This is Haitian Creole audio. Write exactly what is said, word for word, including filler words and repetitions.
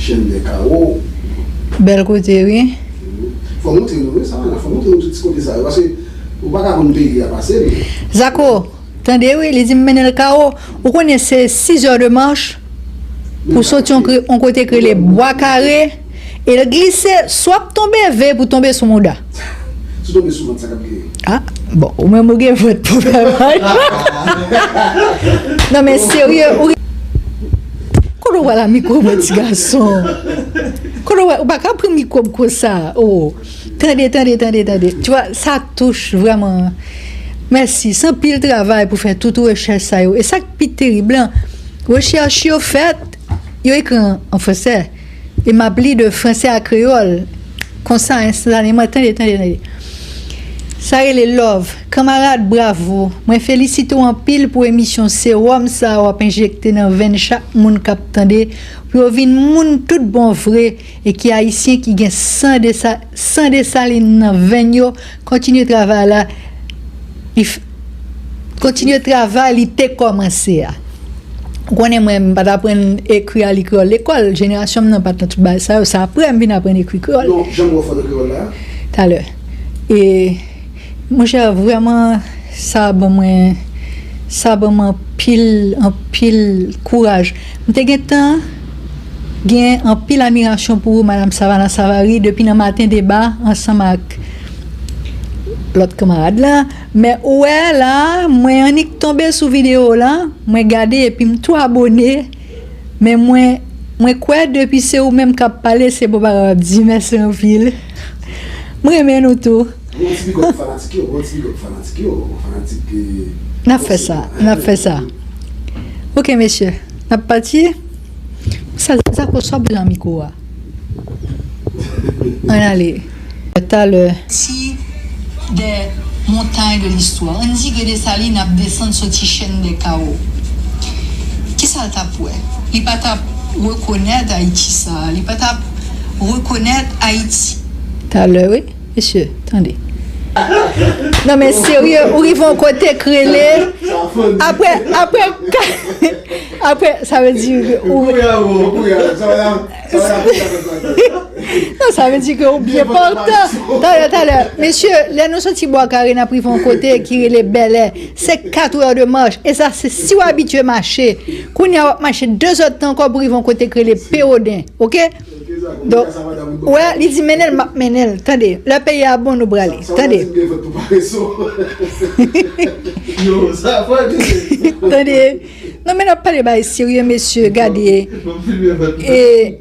Chèn de kawo. Bèl kote, wi. Fò montre nou, wi, sa, fò montre nou tout ti kote sa yo, paske ou pa ka konn peyi a pase, men. Zako, tande, wi, li di m mennen l kawo. Ou konnen se sizè de mach pou soti yon kre- yon kote k rele Bwa Kare, e l glise, swa ap tonbe ve pou tonbe sou mouda. Si w tonbe sou vant, sa k ap genyen? Ah, bon, ou menm ou gen vant pou fè mal. Non, men serye, ou... Kote w pral a mikwo mwen, ti gason? Kote w pral, ou pa ka pran mikwo m konsa. Oh, tande, tande, tande, tande. Tu vois, sa touche vraiment. Mèsi, se anpil travay pou fè tout rechèch sa yo. E sa k pi terib lan, rechèch yo fèt, yo ekri an, an fransè. E m ap li de fransè a kreyòl. Konsa, enstantaneman, tande, tande, tande. Sa rele love. Kanmarad, bravo. Mwen felisite w anpil pou emisyon sewòm sa a w ap enjekte nan venn chak moun k ap tande, pou yo vin moun tout bon vre, e ki ayisyen ki gen san Desa- san Desalin nan venn yo. Kontinye travay la. Li f- Kontinye travay li te kòmanse a. Ou konnen mwen, m pa t aprann ekri a li kreyòl lekòl. Jenerasyon m nan pa t nan tout bagay sa yo. Se apre m vin aprann ekri kreyòl. Non, janm wè w fò nan kreyòl la? Talè. E, monchè, vrèman, sa ban mwen, sa ban mwen anpil, anpil kouraj. M te gentan gen anpil admirasyon pou ou, Madam Savannah Savary, depi nan Maten Deba, ansanm ak lòt kanmarad la. Men ou wè la, mwen annik tonbe sou videyo la, mwen gade epi m tou abone. Men mwen, mwen kwè depi se ou menm k ap pale, se bon bagay w ap di. Mèsi anpil. Mwen renmen nou tou. Yon ti big up fanatik yo, yon ti big up fanatik yo, fanatik. N ap fè sa, n ap fè sa. Ok, mesye, n ap pati. Sa, sa ko sòb lan mikwo a. Ann ale. Talè. Ti de montay de listwa. Ann di ke Desalin ap desann soti chèn de kawo. Kisa l t ap wè? Li pa t ap rekonèt Ayiti sa a. Li pa t ap rekonèt Ayiti. Talè, wi. Mesye, tande. Non, men serye, ou rive yon kote k rele. Apre, apre, apre, sa vle di ke ou. Non, sa vle di ke ou byen pòtan. Talè, talè. Mesye, lè nou soti Bwa Kare, n ap rive yon kote ki rele Bèlè. Se kat è de mach. E sa, se si w abitye mache. Kounye a, w ap mache de zè tan ankò pou rive yon kote k rele Pewoden. Ok? Donk, wè, li di mennen l, m ap mennen l. Tande, lè peyi a bon, nou prale. Tande. Tande. Non, men n ap pale bagay serye, mesye, gade. E,